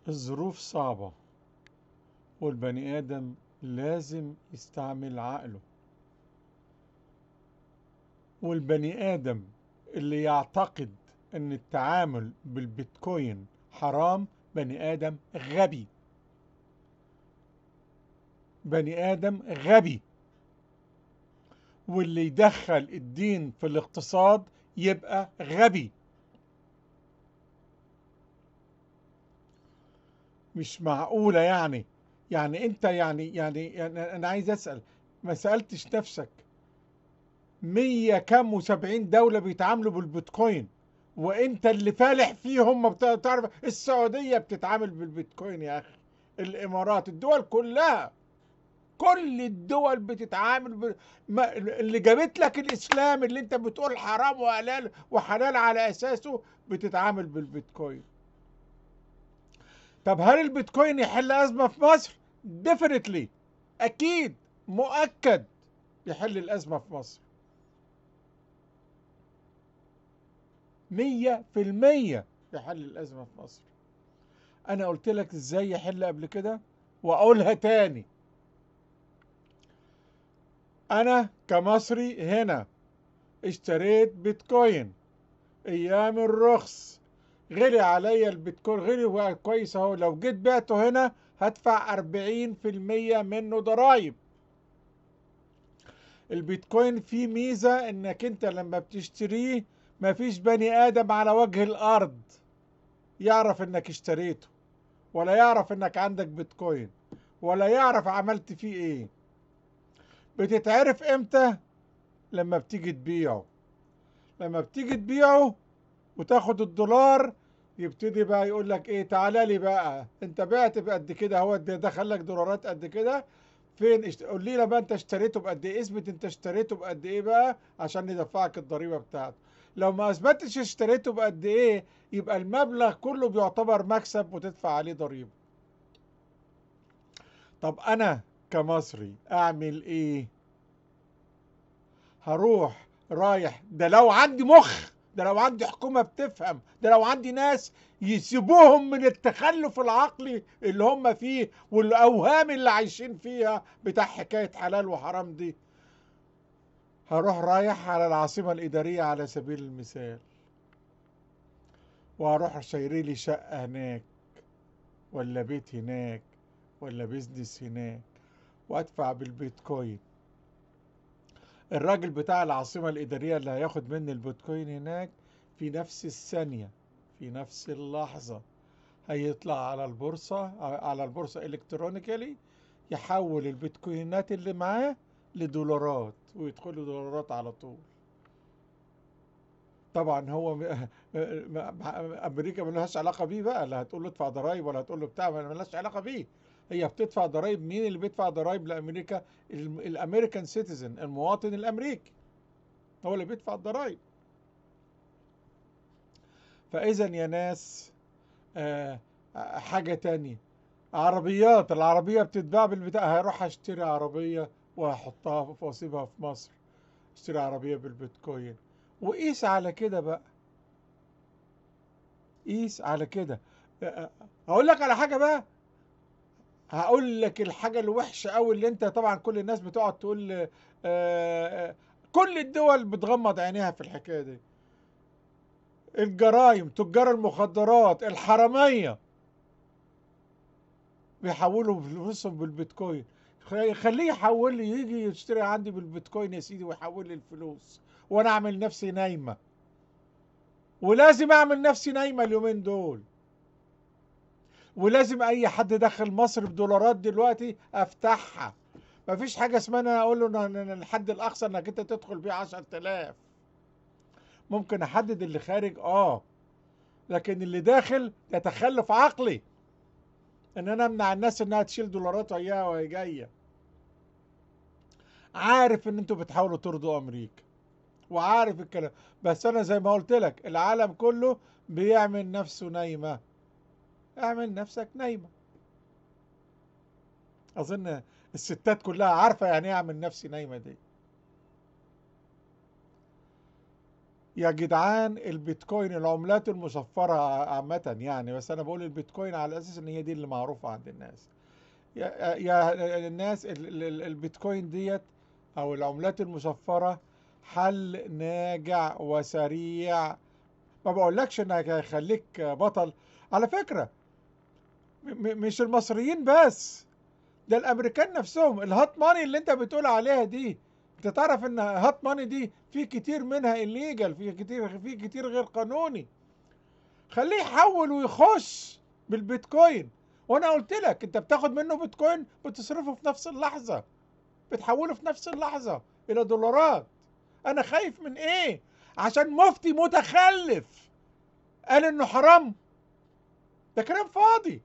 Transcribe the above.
الظروف صعبة والبني آدم لازم يستعمل عقله، والبني آدم اللي يعتقد ان التعامل بالبيتكوين حرام بني آدم غبي، بني آدم غبي. واللي يدخل الدين في الاقتصاد يبقى غبي. مش معقولة يعني انت يعني انا عايز اسأل، ما سألتش نفسك 170 دولة بيتعاملوا بالبيتكوين وانت اللي فالح فيهم؟ ما بتعرف السعودية بتتعامل بالبيتكوين يا اخي، الامارات، الدول كلها، كل الدول بتتعامل اللي جابت لك الاسلام اللي انت بتقول حرام وحلال وحلال على اساسه بتتعامل بالبيتكوين. طب هل البيتكوين يحل ازمة في مصر؟ definitely، اكيد، مؤكد يحل الازمة في مصر 100%، يحل الازمة في مصر. انا قلت لك ازاي يحل قبل كده واقولها تاني. انا كمصري هنا اشتريت بيتكوين ايام الرخص، غلي عليا البيتكوين، غلي كويس اهو، لو جيت بعته هنا هدفع 40% منه ضرايب. البيتكوين فيه ميزة انك انت لما بتشتريه مفيش بني ادم على وجه الارض يعرف انك اشتريته، ولا يعرف انك عندك بيتكوين، ولا يعرف عملت فيه ايه. بتتعرف امتى؟ لما بتيجي تبيعه. لما بتيجي تبيعه وتاخد الدولار يبتدي بقى يقول لك ايه، تعالى لي بقى انت بعت بقد كده، هو دخل لك دولارات قد كده، فين قول لي بقى انت اشتريته بقد ايه، اثبت انت اشتريته بقد ايه بقى عشان ندفعك الضريبة بتاعته. لو ما اثبتش اشتريته بقد ايه يبقى المبلغ كله بيعتبر مكسب وتدفع عليه ضريبة. طب انا كمصري اعمل ايه؟ هروح رايح، ده لو عندي مخ، ده لو عندي حكومة بتفهم، ده لو عندي ناس يسيبوهم من التخلف العقلي اللي هم فيه والأوهام اللي عايشين فيها بتاع حكاية حلال وحرام دي. هروح رايح على العاصمة الإدارية على سبيل المثال، وهروح شايري لي شقة هناك ولا بيت هناك ولا business هناك، وادفع بالبيتكوين. الراجل بتاع العاصمة الإدارية اللي هياخد مني البيتكوين هناك في نفس الثانية في نفس اللحظة هيطلع على البورصة، على البورصة electronically، يحول البيتكوينات اللي معاه لدولارات ويدخلوا دولارات على طول. طبعا هو أمريكا ملهاش علاقة بيه بقى، لا هتقول له ادفع ضرايب ولا هتقول له بتاع، ملهاش علاقة بيه. هي بتدفع ضرايب. مين اللي بيدفع ضرايب لأمريكا؟ ال American citizen، المواطن الأمريكي هو اللي بيدفع الضرايب. فإذا يا ناس حاجة تانية، عربيات، العربية بتتباع بالبتاع، هروح اشتري عربية وهحطها واسيبها في مصر، اشتري عربية بالبيتكوين. وقيس على كده بقى، قيس على كده. هقول لك على حاجة بقى، هقول لك الحاجة الوحشة قوي اللي انت طبعا كل الناس بتقعد تقول، كل الدول بتغمض عينيها في الحكاية دي. الجرائم، تجار المخدرات، الحرامية بيحولوا فلوسهم بالبيتكوين. خليه يحول لي، يجي يشتري عندي بالبيتكوين يا سيدي ويحول لي الفلوس، وانا اعمل نفسي نايمة. ولازم اعمل نفسي نايمة اليومين دول. ولازم اي حد دخل مصر بدولارات دلوقتي افتحها. مفيش حاجة اسمها انا اقول له ان الحد الاقصى انك انت تدخل بيه 10,000. ممكن احدد اللي خارج لكن اللي داخل ده تخلف عقلي ان انا امنع الناس انها تشيل دولارات وهي جاية. عارف ان انتوا بتحاولوا ترضوا امريكا وعارف الكلام، بس انا زي ما قلت لك العالم كله بيعمل نفسه نايمة. اعمل نفسك نايمة. اظن الستات كلها عارفة يعني ايه اعمل نفسي نايمة دي. يا جدعان البيتكوين، العملات المشفرة عامة يعني، بس أنا بقول البيتكوين على أساس إن هي دي اللي معروفة عند الناس. يا الناس، البيتكوين ديت أو العملات المشفرة حل ناجع وسريع. ما بقولكش إنها هيخليك بطل على فكرة، مش المصريين بس، ده الأمريكان نفسهم. ال hot money اللي أنت بتقول عليها دي، انت تعرف ان hot money دي في كتير منها illegal، في كتير غير قانوني. خليه يحول ويخش بالبيتكوين، وانا قلت لك انت بتاخد منه بيتكوين بتصرفه في نفس اللحظة، بتحوله في نفس اللحظة الى دولارات. انا خايف من ايه؟ عشان مفتي متخلف قال انه حرام؟ ده كلام فاضي.